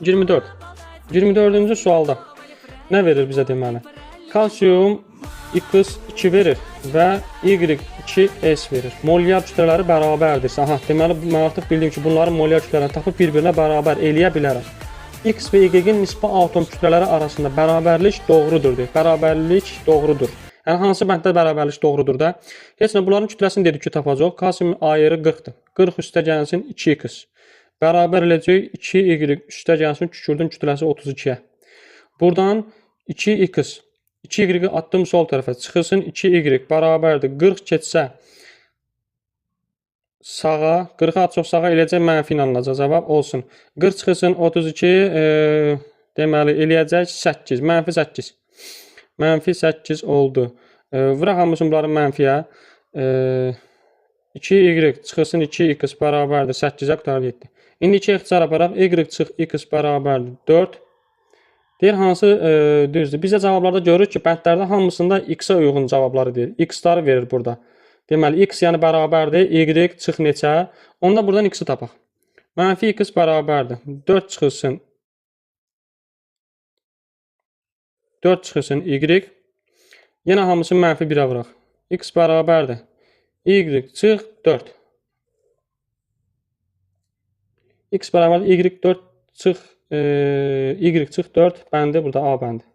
24. 24-cü sualda nə verir bizə deməli? Kalsium X2 verir və Y2S verir. Molyar kütlələri bərabərdirsə, aha, deməli mən artıq bildim ki, bunların molyar kütlələrini tapıb bir-birinə bərabər eləyə bilərəm. X və Y-in nisbi atom kütlələri arasında bərabərlik doğrudur deyir. Bərabərlik doğrudur. Yəni hansı bənddə bərabərlik doğrudur da? Heç nə, bunların kütləsini dedik ki, tapacaq. Kalsiumun ayırı 40-dır. 40 üstə gəlsin 2X. Bərabər eləyəcək 2Y üstə gəlsin kükürdün kütləsi 32-yə. Buradan 2X, 2Y-i atdım sol tərəfə, çıxılsın 2Y bərabərdir. 40 keçsə sağa, 40-ı at çox sağa eləyəcək, mənfi ilə alınacaq cavab olsun. 40 çıxılsın 32, deməli eləyəcək 8, mənfi 8. Mənfi 8 oldu. Vuraq hamısını bunların mənfiyə. 2Y çıxılsın 2X bərabərdir 8-ə qutardı 7. İndi 2 ixtisar aparaq. Y çıx X bərabərdir 4. Deyir hansı düzdür. Bizə cavablarda görürük ki, bəndlərdə hamısında X-ə uyğun cavabları deyir. X-ları verir burada. Deməli, X yəni bərabərdir. Y çıx neçə? Onda buradan X-i tapaq. Mənfi X bərabərdir. 4 çıxılsın. 4 çıxılsın Y. Yenə hamısını mənfi 1-ə vuraq. X bərabərdir. Y çıx 4. X bərabərdir. Y 4 çıx Y çıx 4 bəndi burada A bəndi.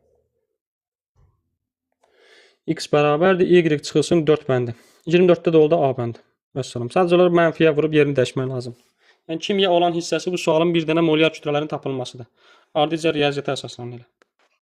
X bərabərdir. Y çıxılsın 4 bəndi. 24-də də oldu A bəndi. Vəssalam. Sadəcə olaraq mənfiyə vurub yerini dəyişmək lazım. Yəni kimya olan hissəsi bu sualın bir dənə molyar kütlələrin tapılmasıdır. Ardıca riyaziyyata əsaslanır.